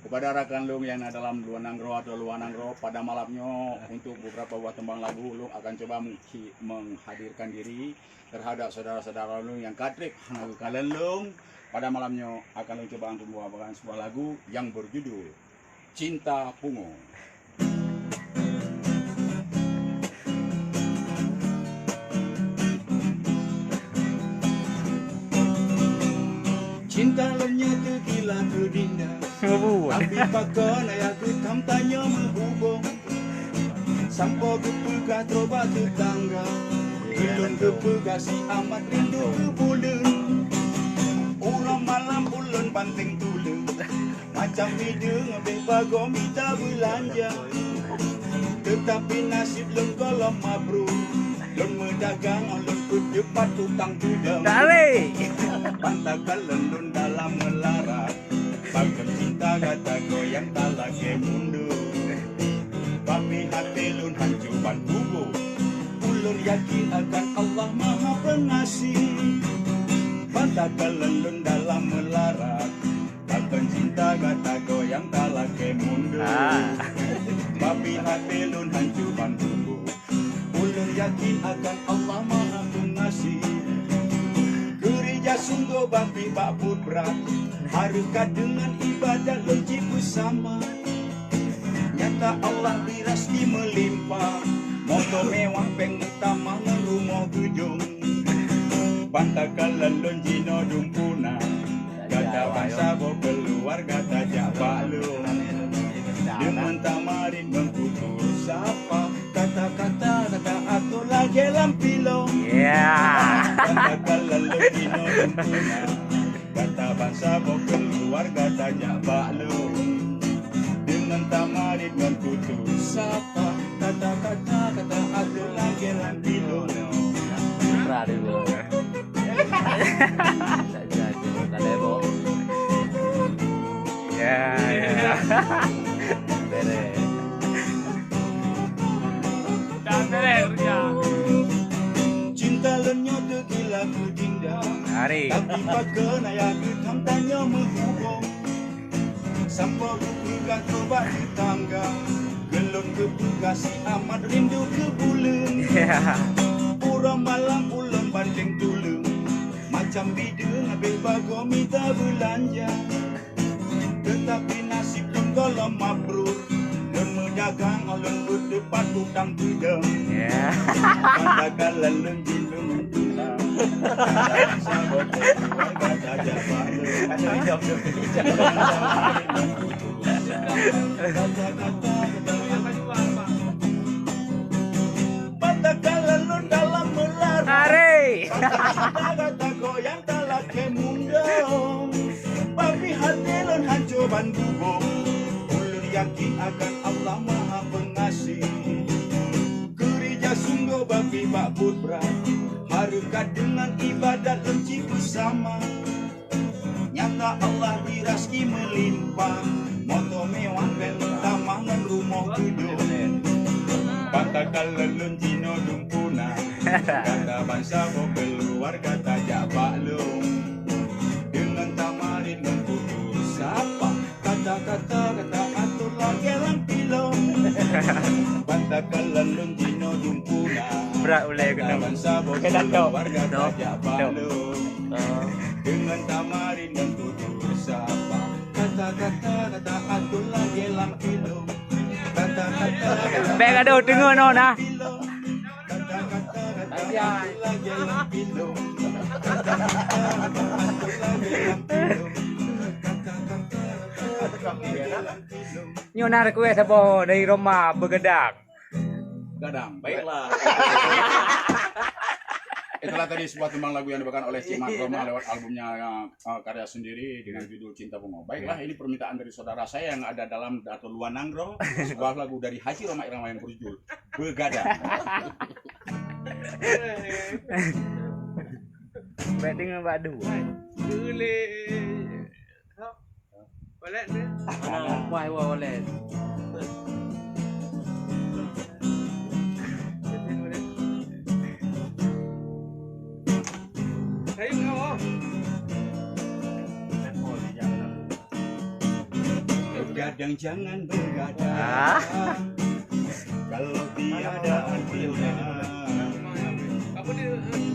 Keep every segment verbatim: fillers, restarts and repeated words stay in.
Kepada rakan lôn nyang na dalam luwa nanggroe atau luwa nanggroe, pada malam nyoe untuk beberapa buah tembang lagu, lôn akan cuba menghi-, menghadirkan diri terhadap saudara-saudara lôn nyang ka trép hana geukalon lôn. Pada malam nyoe akan lôn cuba untuk membawakan sebuah lagu yang berjudul Cinta Pungo. Cinta lôn nyoe teugila keu dinda, tapi pakon ayah geutam tanyoe meuhubong. Sampoe geupeugah droe bak teutangga, ulôn geupeugah si amat rindu keu buleuen. Uroe malam ulôn banteng tuleueng, macam hideung beh bagoe mita beulanja. Teutapi naseb lôn gohlom mabrur, lôn meudagang lôn peuteupat utang teudong. Tarik! Ban takalon lôn dalam meularat, pakon cinta gata goyang talakée mundur. Tapi até lôn hanco ban tuboh, ulôn yakin akan Allah Maha Peungasih. Ban takalon lôn dalam meularat, pakon cinta gata goyang talakée mundur. Ah. Tapi até lôn hanco ban tuboh, ulôn yakin akan Allah Maha Peungasih. Keureuja sunggoh bak pih bak buet brat, hareukat deungon ibadat lôn cit beusama. Nyata Allah bri raseuki meulimpah, moto mewah, péng meutamah ngon rumoh geudong. Ban takalon lôn jinoe dum puna, gata ban saboh keuluwarga tajak bak lôn. Deungon tamarit ngon tutoe sapa, kata-kata gata atoe lagée lam pilong. Yeah. Ban takalon lôn jinoe lôn puna, gata ban saboh keuluwarga tajak bak lôn. Deungon tamarit ngon tutoe sapa, kata-kata gata atoe lagée lam pilong. Ra dulu. Tak jadi, tak ada, Bo. Ya, ya. Beres. Dah beres kerja. Cinta lôn nyoe teugila keu dinda. Hari. Tapi pakon ayah geutam tanyoe meuhubong. Sampoe geupeugah droe bak teutangga, ulôn geupeugah si amat rindu keu buleuen. Ya. Uroe malam ulôn banteng tuleueng, macam bideung habéh bagoe mita beulanja. Teutapi naseb lôn gohlom mabrur, lôn meudagang lôn peuteupat utang teudong. Ya. Ban takalon lôn jinoe lôn puna, saboh keuluwarga tajak bak lôn. Ban takalon lôn dalam meularat. Hari. Gata goyang talakée mundur. Tapi até lôn hanco ban tuboh, ulôn yakin akan Allah Maha Peungasih. Keureuja sunggoh bak pih bak buet brat, hareukat deungon ibadat lôn cit beusama. Nyata Allah bri raseuki meulimpah, moto mewah, péng meutamah ngon rumoh geudong. Ban takalon lôn jinoe lôn puna, gata ban saboh keuluwarga tajak bak lôn. Deungon tamarit ngon tutoe sapa, kata-kata gata atoe lagée lam pilong. Ban takalon lôn jinoe lôn puna, brat ulée gata keunoe. Ban saboh keuluwarga tajak bak lôn. Ah. Deungon tamarit ngon tutoe sapa, kata-kata gata atoe lagée lam pilong. Kata-kata gata, bék gadoh teungoh nyoe na. Kata-kata gata atoe lagée lam pilong. Kata-kata gata atoe lagée lam pilong. Kata-kata gata atoe lagée lam pilong. Nyoe na request saboh dari Roma, Beugadang. Gadang, baiklah. Itulah tadi sebuah tembang lagu yang dibawakan oleh Cik Mat Roma lewat albumnya, eh, karya sendiri dengan judul Cinta Bunga. Baiklah, ini permintaan dari saudara saya yang ada dalam atau luar nanggroe, sebuah lagu dari Haji Roma Irama yang berjudul Begadang. Baik, dengan bak dua. Boleh. Wallet dia? Mana? Wah, wah, wallet. Kayu ngau. Oh, dia jangan. Kadang jangan begadang. Ah. Kalau tiada artinya.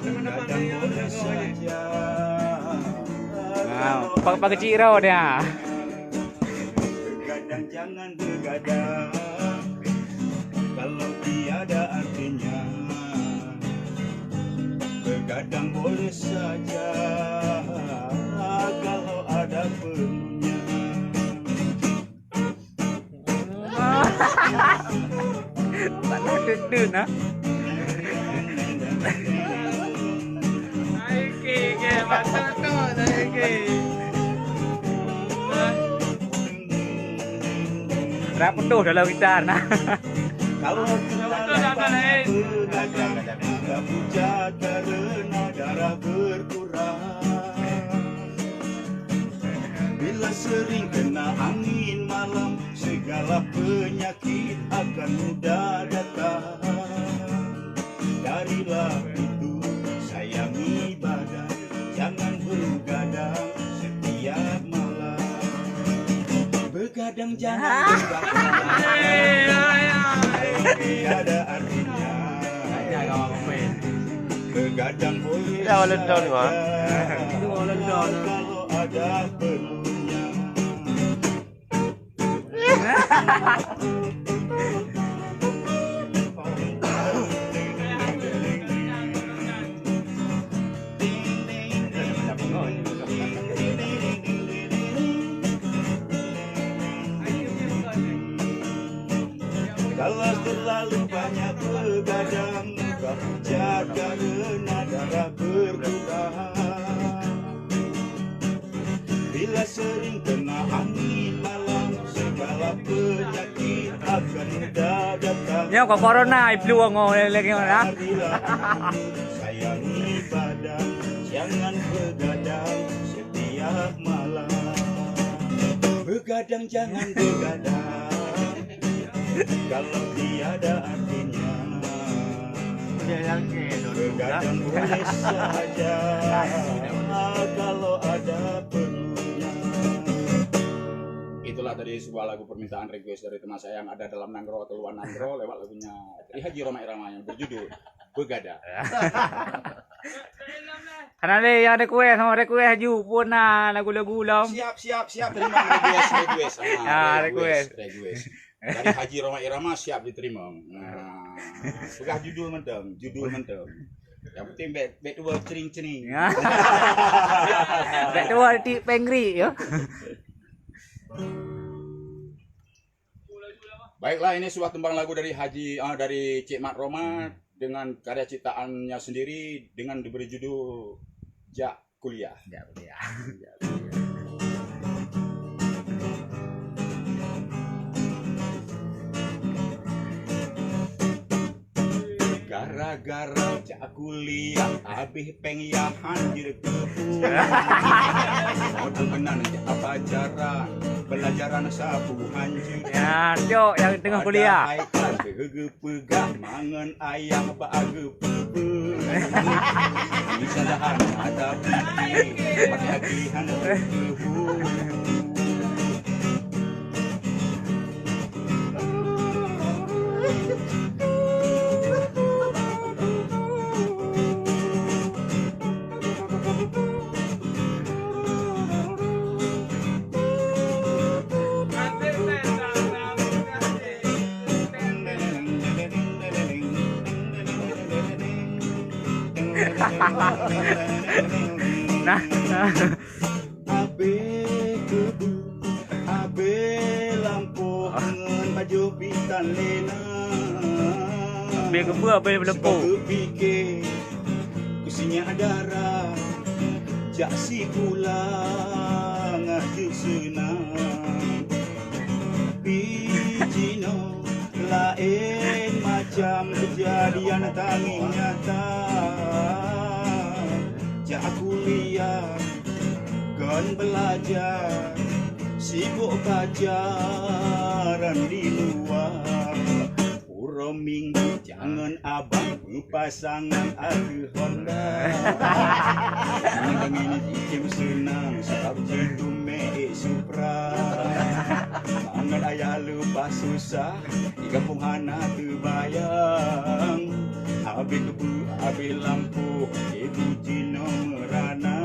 Kadang boleh saja. Nah, pak, pak kecil rau dia. Begadang jangan begadang. Kalau tiada artinya. Begadang boleh saja. Kalau ada perlunya. Panas teuteuet nah. Oke, oke, mantap tu, oke. Rap putih dalam gitar nah. Kalau terlalu pucat karena darah berkurang. Bila sering kena angin malam, segala penyakit akan mudah datang. Carilah itu, sayangi badan, jangan begadang setiap malam. Begadang jangan begadang. Tiada artinya. Begadang boleh saja. Kalau ada perlunya. Kalau terlalu banyak begadang, mudah pucat karena darah berkurang. Bila sering kena angin malam, segala penyakit akan mudah datang. Nyoe kok corona, i flu ngon lagi ngon, ha? Marilah sayangi badan, jangan begadang setiap malam. Begadang jangan begadang. Kalau tiada artinya, begadang boleh saja kalau ada perlunya. Itulah tadi sebuah lagu permintaan request dari teman saya yang ada dalam nanggroe atau luar nanggroe lewat lagunya dari Haji Rhoma Irama yang berjudul Begadang. Hana lé nyang request, hana request aju pun na lagu-lagu lom. Siap, siap, siap. Terima request, request. Ah, request, request. Dari Haji Rhoma Irama siap diterima. Nah, peugah judul mantong, judul mantong. Yang penting bek, bek dua cering-cering. Ya. Bek dua tiek pengri ya. Baiklah, ini sebuah tembang lagu dari Haji, ah, dari Cik Mat Rhoma dengan karya ciptaannya sendiri dengan diberi judul Jak Kuliah. Jak Kuliah. Jak Kuliah. Gara-gara jak kuliah, habéh péng ya hanjeuet keu buah. Meunan jak pelajaran, pelajaran sapeue hanjeuet. Ya, cok yang tengah kuliah. Padahai kan geupeugah mangat ayah bak geupeubeuet. Kesalahan ata pike, pakai hati hana teupeue. Nah. Abéh keubeue, abéh lampôh ngon bajôh bitan lé na. Abéh keubeue, abéh lampôh. Sibak geupike, keu sinyak dara, jak sikula ngah jeuet seunang. Pih jinoe laén macam keujadian tangieng nyata. Jak kuliah kon beulajar, sibok pacaran di luwa. Uroe Minggu jangon abang meupasangan ateueh Honda. Ngon tangieng jicém seunang, sabab jitumeuk ék Supra. Ngon Pah susah, di gampông hana teubayang. Abéh keubeue, abéh lampôh, ibu jinoe meurana.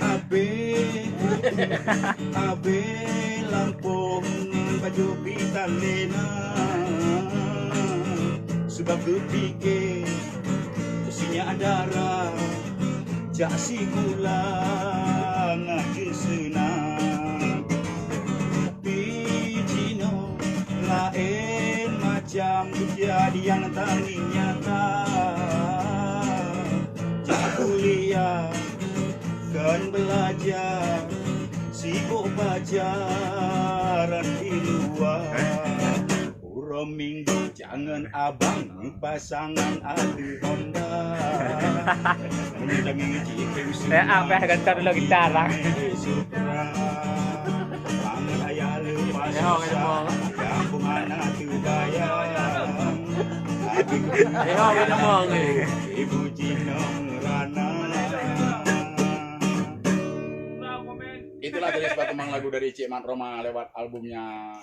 Abéh, abéh lampôh ngon bajôh pih talena. Sabab geupike sinyak dara, jak sigulang jeuet seunang. Tapi jinoe laén macam keujadian tangieng nyata. Jak kuliah kon beulajar, sibôk pacaran di luwa. Uroe Minggu jangon abang meupasangan ateueh honda. Meunyoe tangieng cit Eh, apa yang kata dulu gitar lah. Supra. Bangun ayah lepas susah, gampông hana teubayang. Ibu jinoe meurana. Itulah tadi sebuah tembang lagu dari Cik Mat Roma lewat albumnya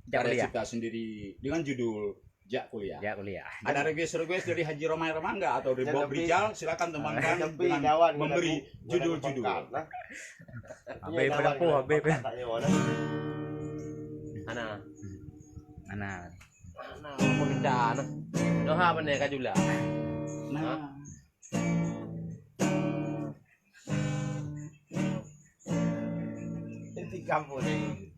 Jak karya Kuliah. Cipta sendiri dengan judul Jak Kuliah. Jak Kuliah. Ada request-request dari Haji Roma Roma enggak atau dari Bob Rijal? Silakan tembangkan dengan memberi judul-judul. Habis pada pun, habis. Ana. Ana. Ana, apa kita, nah? Doha mana kajula? Nah. Inti kampung ni.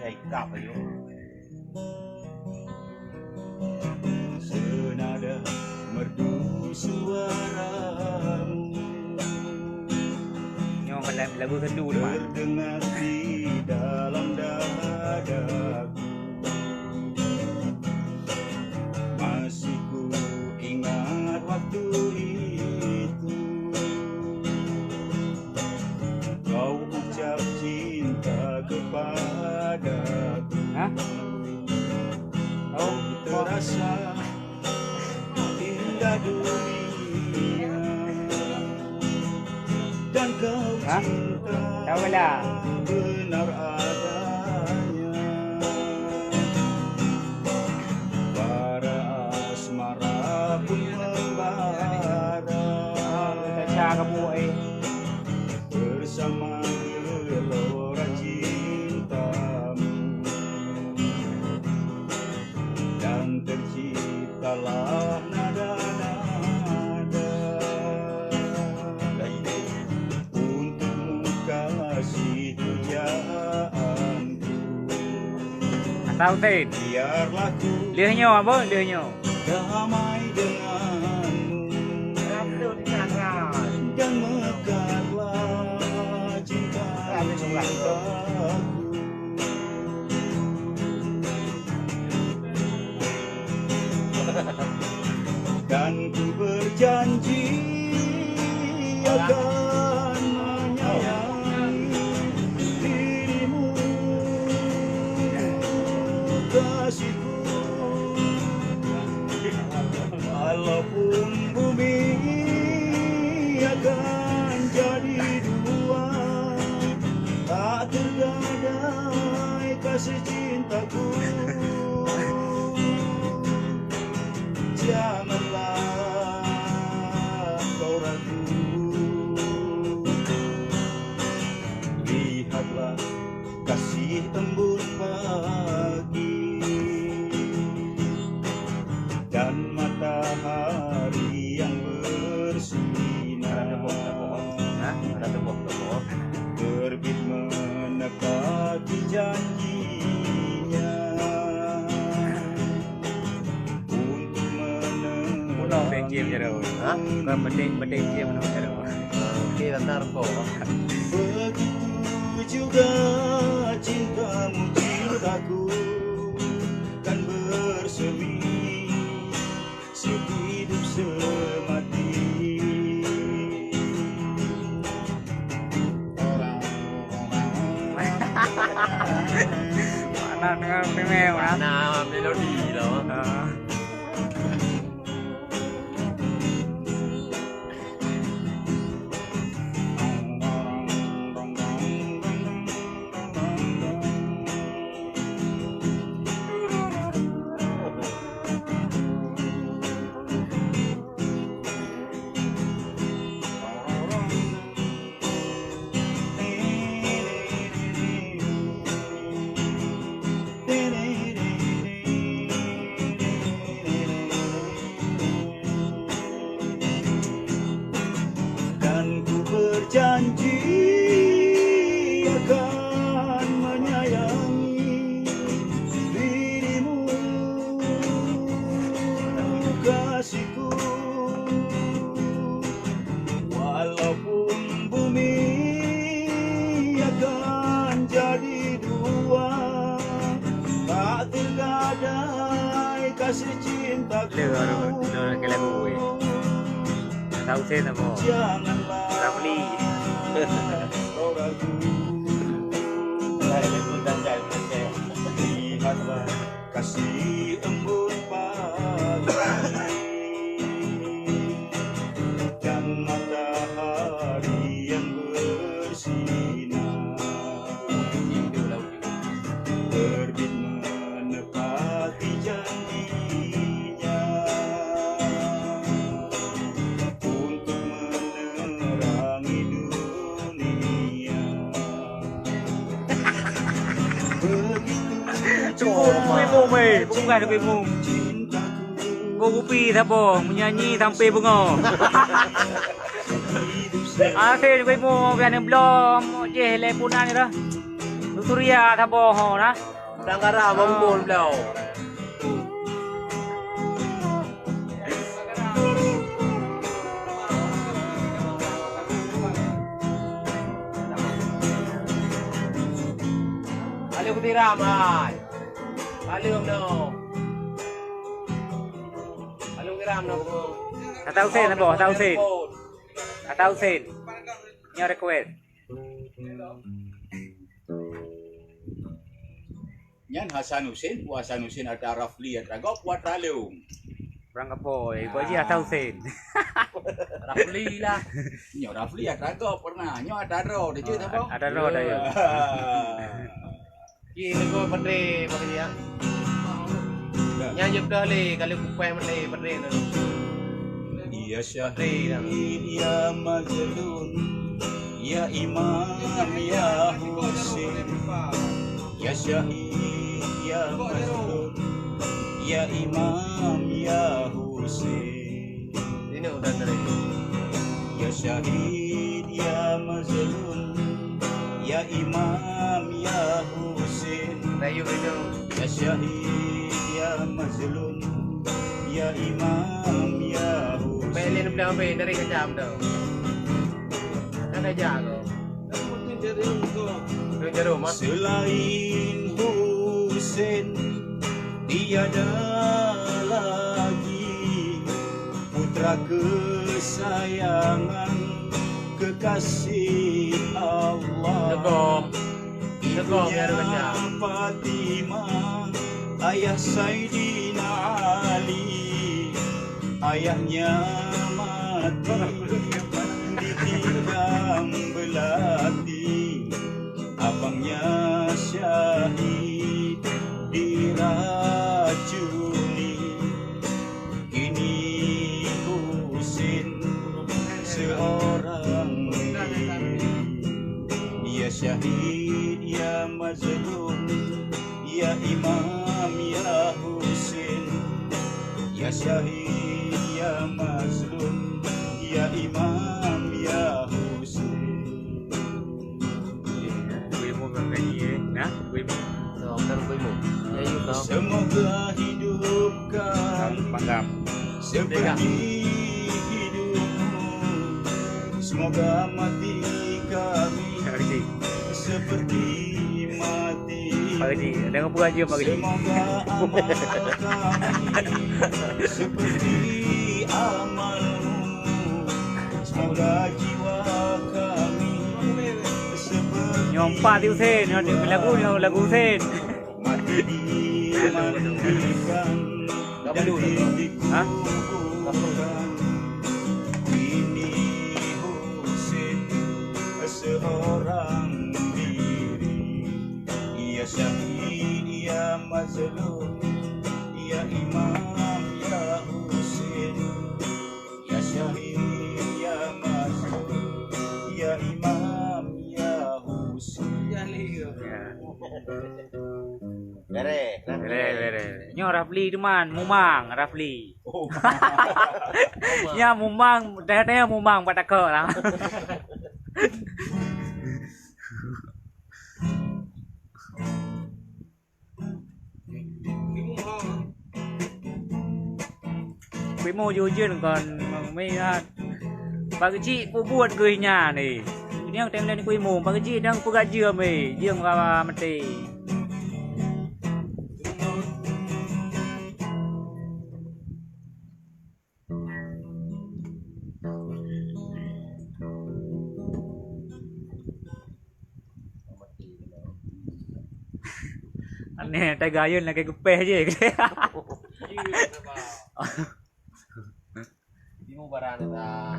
Hai kap ayo. Senada merdu suaramu. Nyoe kan lagu sendu ni, Mak. Terdengar di dalam dadaku. Masih ku ingat waktu itu. Kau ucap cinta kepadaku. Hah? Oh, terasa indah dunia dan kau cinta benar adanya. Bara asmara pun membara bersama gelora cintamu. Dan terciptalah nada-nada untukmu, kasih pujaanku. Ata Husin. Biarlah ku lheueh nyoe, apa? Lheueh nyoe. Damai denganmu dan mekarlah cinta. Dan ku berjanji akan menyayangi dirimu, kasihku. Walaupun bumi akan jadi dua, tak tergadai kasih cintaku. Janganlah kau ragu, lihatlah kasih embun pagi dan matahari yang bersinar. Hah? Ada teuboh, teuboh. Terbit menepati janjinya untuk menemani. Unoe bek jim jaroe. Hah? Bukan petik, petik jim unoe jaroe. Begitu juga cintamu cintaku kan bersemi sehidup semati. Mana dengan primeo, kan? Mana melodi lo? Ah. Dan ku berjanji akan menyayangi dirimu, kasihku. Walaupun bumi akan jadi dua, tak tergadai kasih cintaku. Le, baru, le, ke lagu, weh. Tahu saya tak mau. Janganlah Ramli. Kau ragu. Lihatlah kasih embun pagi dan matahari yang bersinar terbit menepati janjinya untuk menerangi dunia. Cukup kuimu, mei. Bukan kuimu. Go kupi saboh, menyanyi sampai bungo. Akhir kuimu, biar ni belum, jeh, le punan ni dah. Tuturia saboh, ho, nah. Tanggara meumbul beliau. Lalu kutiram, hai. Lalu no. Lalu kutiram no. Kata Husin, apa? Kata Husin. Kata Husin. Nyoe request. Nyan Hasan Husin, Pu Hasan Husin atra Rafli atra gob, pu atra lôn. Urang gapo, eh, Pu Haji Hasan Husin. Rafli lah. Nyoe Rafli atra gob pernah. Nyoe atra droe, dah jeuet apa? Atra droe dah, ya. Ki lagu Padre, Pak Haji, ya. Nyan jeuet dah le, kalau kupai mele Padre tu. Ya syahid, ya mazlum, ya imam, ya Husin. Ya syahid, ya mazlum, ya imam, ya Husin. Ini udah dari. Ya syahid, ya mazlum, ya imam, ya Husin. Rayu itu. Ya syahid, ya mazlum, ya imam, ya Husin. Pelin belah ambil dari kejam tu. Kan dah jago. Selain Husin, tiada lagi putra kesayangan kekasih Allah. Ibunya Fatimah, ayah Saidina Ali, ayahnya mati ditikam belati. Abangnya syahid diracuni. Kini Husin seorang diri. Ya syahid, ya mazlum, ya imam, ya Husin. Ya syahid, ya mazlum, ya imam, ya Husin. Kuimu ngon nyanyi, eh. Nah, kuimu. Semoga hidupkan seperti hidupmu. Semoga mati kami Pak Haji. Seperti mati Pak Haji, dengan peranjau Pak Haji. Semoga amal kami seperti amalmu. Semoga jiwa kami seperti Nyoe empat di Husein, nyoe di lagu, nyoe lagu Husein. Mati dimandikan dan dikuburkan. Hah? Kini Husein seorang diri. Ya syahid, ya mazlum, ya imam, ya Husein. Ya syahid, ya mazlum, ya imam, ya Husein. Ya. Beres, Rafli. Beres, beres. Nyoe Rafli teuma, Mumang, Rafli. Oh, Mumang. Nyan Mumang, teuh-teuh Mumang bak takok lah. Kuimu jujur kon meuhat. Pak Geuchik peubuet geuh nyan, eh. Nyang teng-teng kuimu, Pak Geuchik nyang peugah jeuem, eh. Jeuem rawa maté. Aneh, tai gayun lagèe geupéh jih. Timu barang dah.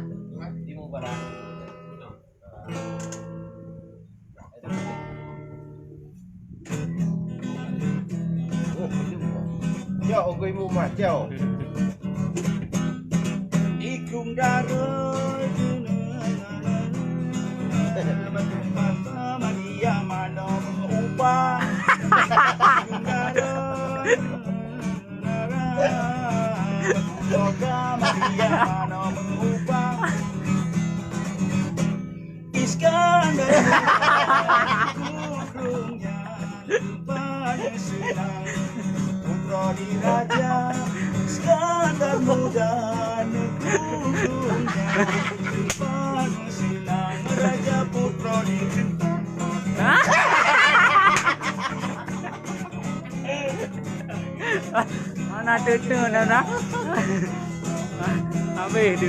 Timu barang. Yo, ongoi mu mah, yo. Ikung darah. Maria mano meuubah. Ikung darah. Soga Maria mano meuubah. Iskandar Muda, kudung nyan rupanya senang. Putra diraja Iskandar Muda, kudung nyan rupanya senang. Raja putra di Mana teuteueng na, na? Habéh tu.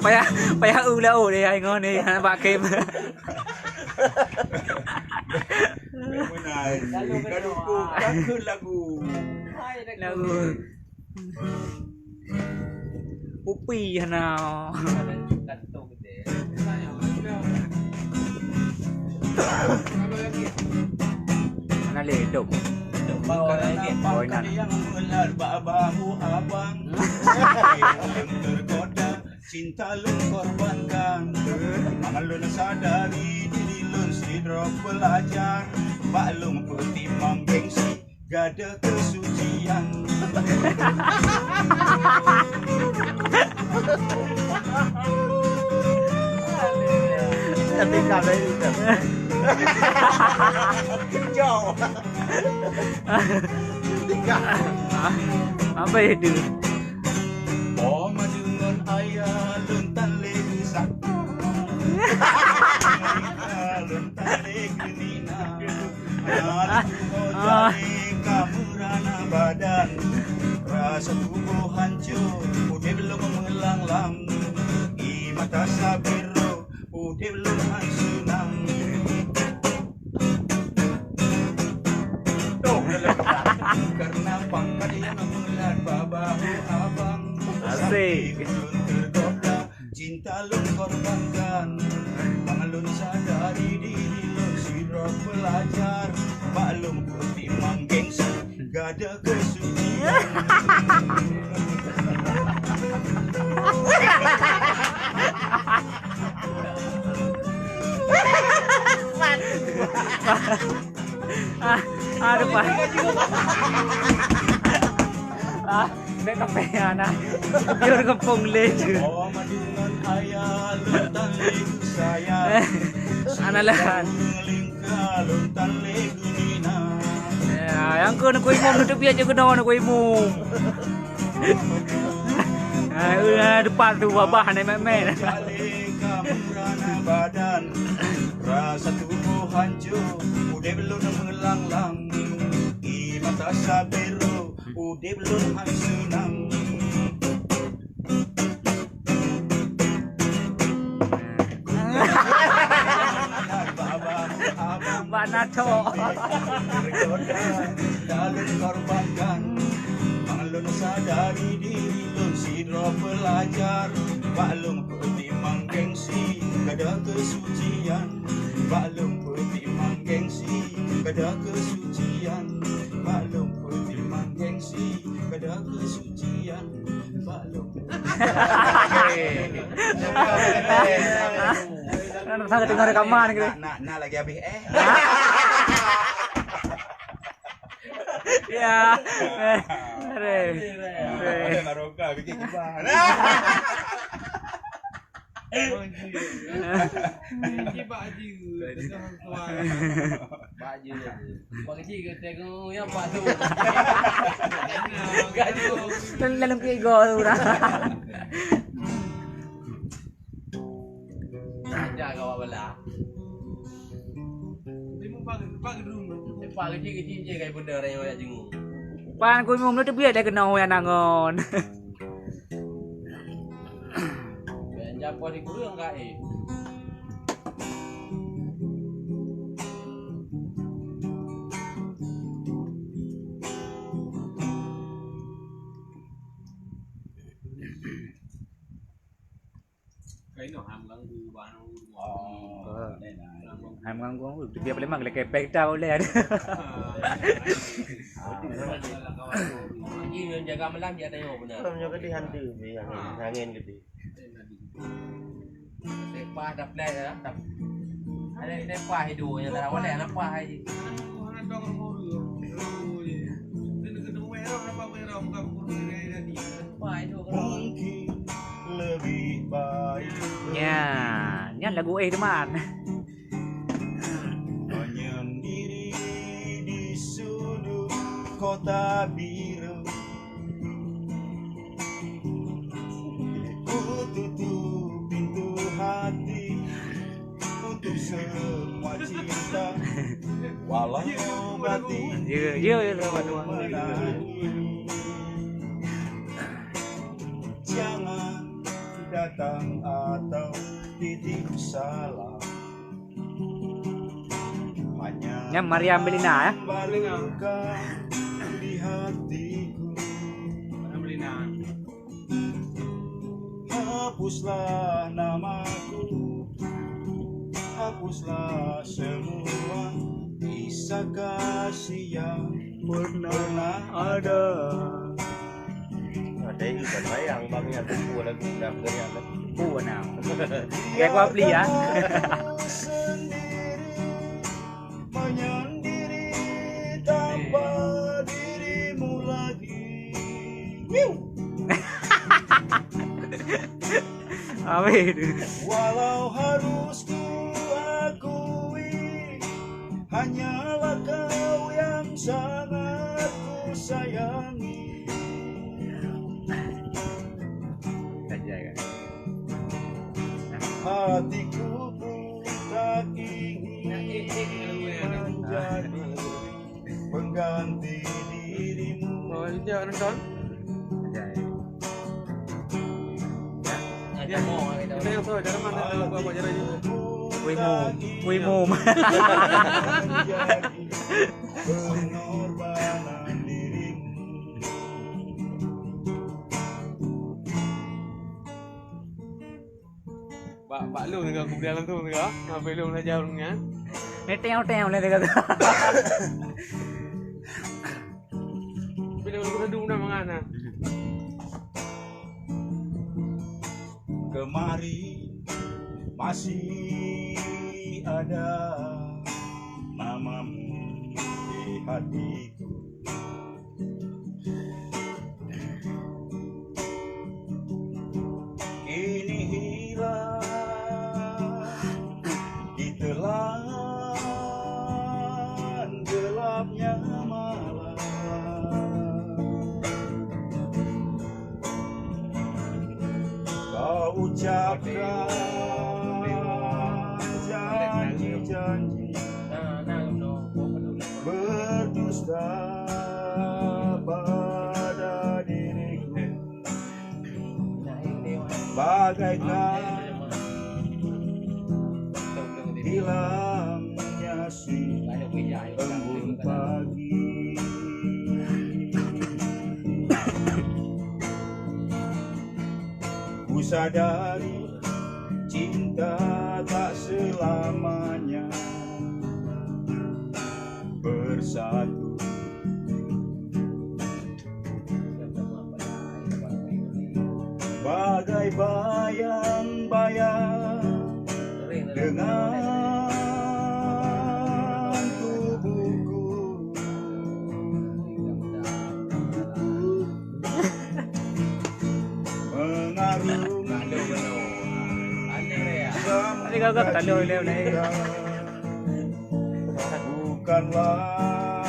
Payah, payah u laôt deh, hai ngon ni, bak kem. Meunan. Ka dukung, ka kheun lagu. Lagu. Upi hana. Hana lé dok. Dok bawah lagi. Bawah inan. Yang meulat bak bahu abang. Ulun tergoda. Cinta lôn korbankan, mangat lôn sadari diri lôn sidroe pelajar. Bak lôn peutimang gengsi, gada kesucian. Tapi kalau itu, jauh. Tiga. Apa itu? Oh, maju ngon ayah lôn tan lé geusak. Lôn tan lé geuninang. Anak tuho jali ka meurana badan. Rasa tuboh hancô, udeb lom meulanglang. Di mata sabe droe, udeb lom han seunang. Toh, dalam karena pangkat yang meulat bak bahu abang. Asik. Sampai ulôn tergoda, cinta lôn korbankan. Mangat lôn sadari diri lôn sidroe pelajar. Bak lôn peutimang gengsi. Gada kesucian. Ah, aduh, Pak. Ah, bèk kapéh na. Biar kepung lé je. Oh, madu ngon ayah, lôn tan lé sayang. Analan. Ya, nyang keu neukui mum, neuteubiet jeuet keunoe neukui mum. Ah, eh, depan tu babah ni meh-meh. Rasa tuboh hanco, udeb lôn meulanglang. I mata sabero, udeb lôn han seunang. Bak nato. Dalem korbankan, mang lôn sadari diri lôn sidroe pelajar. Bak lôn peutimang gengsi, kada kesucian. Bak lôn peutimang gengsi, kada kesucian. Bak lôn peutimang gengsi, kada kesucian. Bak lôn. Kan sangat dengar rekaman gitu. Nak, nak, nak lagi habis eh. Ya. Eh, aduh. Eh. Maroka bikin kiban. Bak Haji. Bak Haji. Bak Haji ke tengok yang Pak tu. Lalu tiga orang. Aja kau bala. Pak kecil-kecil je kai benda orang yang banyak jenguk. Pan kui mum tu biar dia kena orang nangon. Belanja pos di kurung kat eh. Kainoe ham ganggu bang. Oh. Ham ganggu, tu biar paling mang lekepek tau leh. Ini jaga malam dia tengok benar. Kalau nyoe gede hantu, angin gede. Sepah dah flat ya. Ada sepah hidup yang tak boleh nampak hai. Sepah hidup. Mungkin lebih baik. Nya, nya lagu eh teman. Menyendiri di sudut kota biru. Ku tutup pintu hati untuk semua cinta. Walau batin ya, ya, ya, ya, ya, menangis. Jangan datang atau titip salam. Hanya Nyan Mariam Belina, ya? Luka di hatiku. Mariam Belina. Hapuslah namaku, hapuslah semua kisah kasih yang pernah ada. Ada yang bukan bayang bang ya, kumpul lagu dah kerian lagu. Kumpul nah. Kayak gua beli ya. Sendiri menyendiri tanpa dirimu lagi. Wiu. Amin. Walau harus ku akui, hanyalah kau yang sangat ku sayangi. Hatiku pun tak ingin menjadi pengganti dirimu. Oh, ini dia nonton. Kita yang tahu cara mana nak buat, buat cara ini. Kui mum, kui mum. Pengorbanan dirimu. Bak, bak lôn teuka, aku peugah langsung teuka. Sampai lôn belajar ureueng nyan. Meteng-meteng lé teuka. Bila ureueng teudum dah mangat nah. Kemari masih ada namamu di hatiku. Kini hilang janji, berdusta pada diriku, bagaikan hilangnya si embun pagi. Ku sadari cinta tak selamanya bersatu, bagai bayang-bayang dengan tubuhku. Mengarungi Tadi kau kata lu, lu, lu. Bukanlah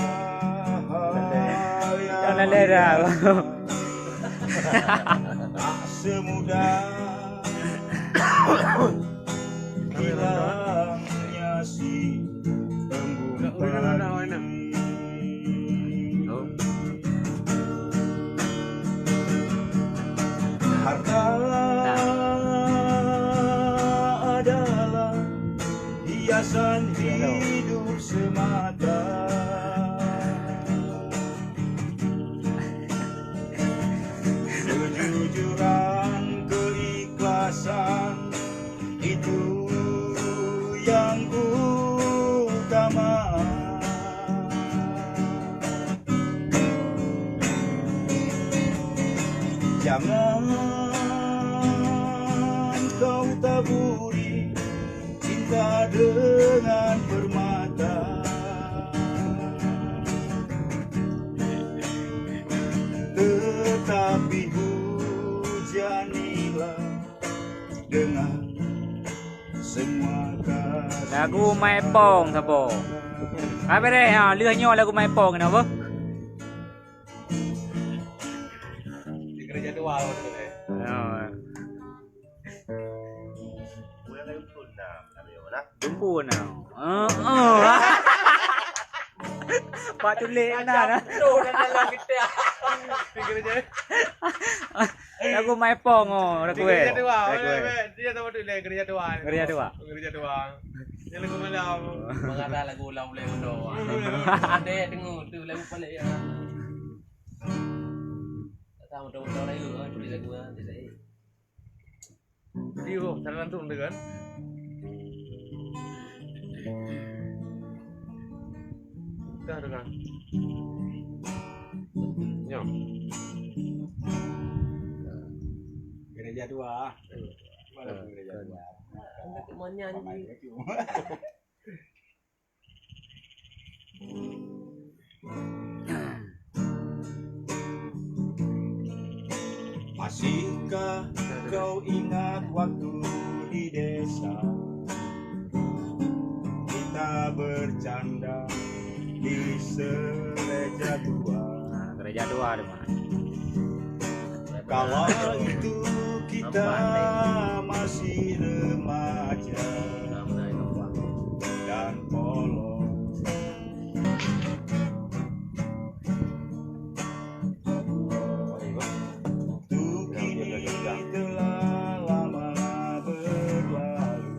hal yang Jangan lera. Tak semudah hilangnya si embun pagi. Harta adalah hiasan hidup semata. Kejujuran, keikhlasan, itu yang utama. Jangan kau taburi cinta dengan permata, tetapi hujanilah dengan semua kasih. Lagu Maepong saboh. Habéh deh, ha, lheueh nyoe lagu Maepong keunoe boh. Di gereja tua waktu itu, eh. Ya. Bulan Agustus nah, kami orang. Jumpa nah. Heeh. Pak tulék nah. Tuh, dah dalam kita. Di gereja. Lagu Maepong oh, lagu Di gereja eh. Tua. Lagu eh. Dia sama tu lah gereja tua. Gereja tua. Gereja tua. Dia lagu malam. Mengada lagu ulang boleh udah. Ada dengar tu lagu paling ya. Tak tahu tahu tahu lagu ah, tulis lagu ah, tidak eh. Jadi oh, cara langsung tu kan. Dah dengar. Ya. Gereja dua. Mana gereja dua? Mau nyanyi. Masihkah kau ingat waktu di desa? Kita bercanda di gereja tua. Nah, gereja tua di mana? Kala itu kita masih remaja dan polos. Waktu kini telah lama berlalu.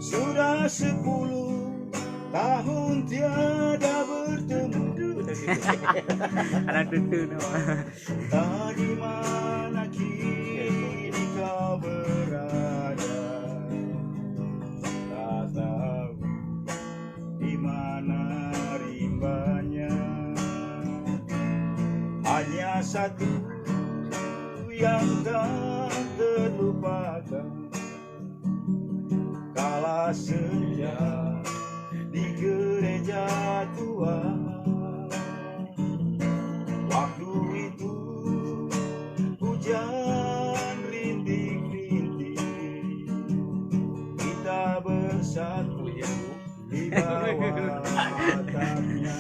Sudah sepuluh tahun tiada bertemu. Anak tutu nama. Entah di mana kini kau berada. Tak tahu di mana rimbanya. Hanya satu yang tak terlupakan. Kala senja di gereja tua. Waktu itu hujan rintik-rintik. Kita bersatu di bawah atapnya.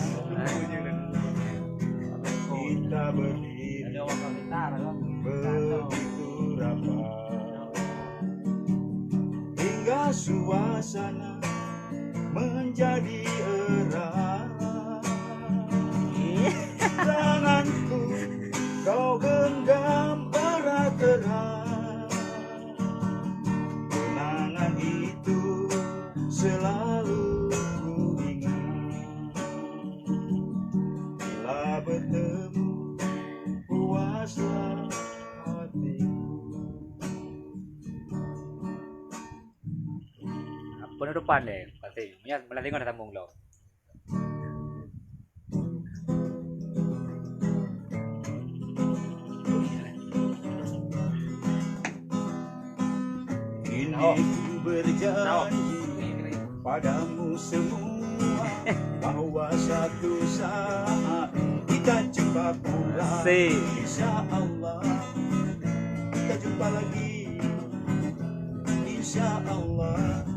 Kita berdiri begitu rapat. Hingga Suasana menjadi erat. Tanganku kau genggam erat-erat. Kenangan itu selalu ku ingat. Bila bertemu, puaslah hatiku. Penutupan deh, pasti. Nya, meunang tengok dah sambung lo. Kini ku berjanji padamu semua bahwa satu saat kita jumpa pula. Asik. Insya Allah kita jumpa lagi. Insya Allah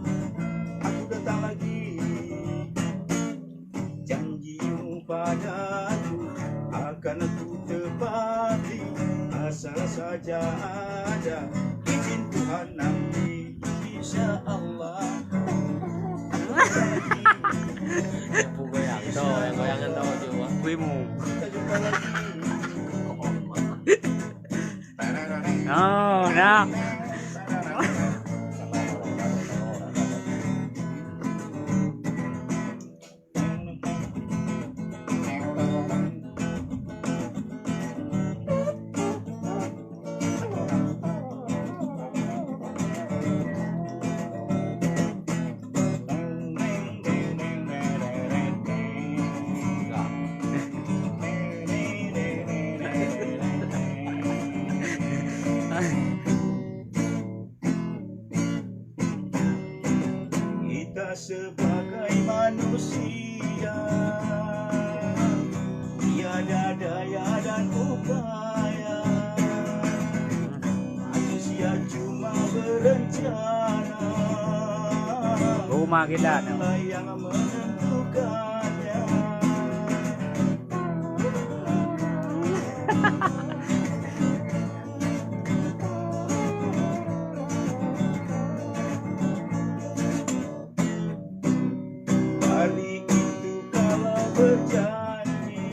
aku datang lagi. Janjimu padaku akan ku tepati. Asal saja ada izin Tuhan nanti. Insya Allah. Yang goyang, tu, yang goyangan tu, cuba. Wimu. Kita jumpa lagi. Oh, dah. Kita sebagai manusia tiada daya dan upaya. Manusia cuma berencana. Rumah kita ni. Yang menentukannya. Kali itu kalau berjanji,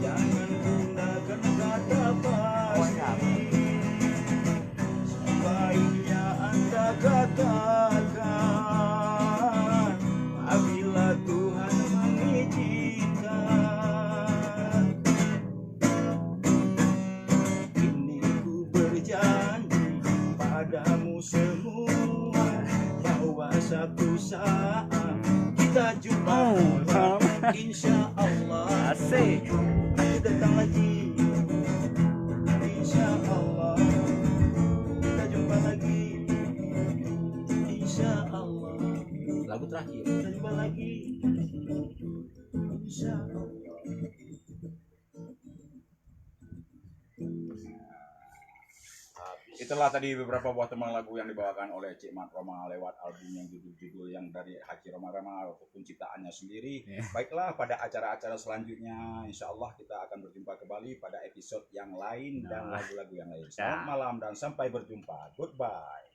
jangan gunakan kata pasti. Sebaiknya anda katakan, apabila Tuhan mengizinkan. Kini ku berjanji padamu semua bahwa satu saat kita jumpa. Oh, pula. Insya Allah. Asik. Aku datang lagi. Insya Allah kita jumpa lagi. Insya Allah. Lagu terakhir. Kita jumpa lagi. Insya Allah. Itulah tadi beberapa buah tembang lagu yang dibawakan oleh Cik Mat Roma lewat album yang judul-judul yang dari Haji Roma Rama ataupun ciptaannya sendiri. Ya. Baiklah, pada acara-acara selanjutnya, insya Allah kita akan berjumpa kembali pada episode yang lain dan lagu-lagu yang lain. Selamat malam dan sampai berjumpa. Goodbye.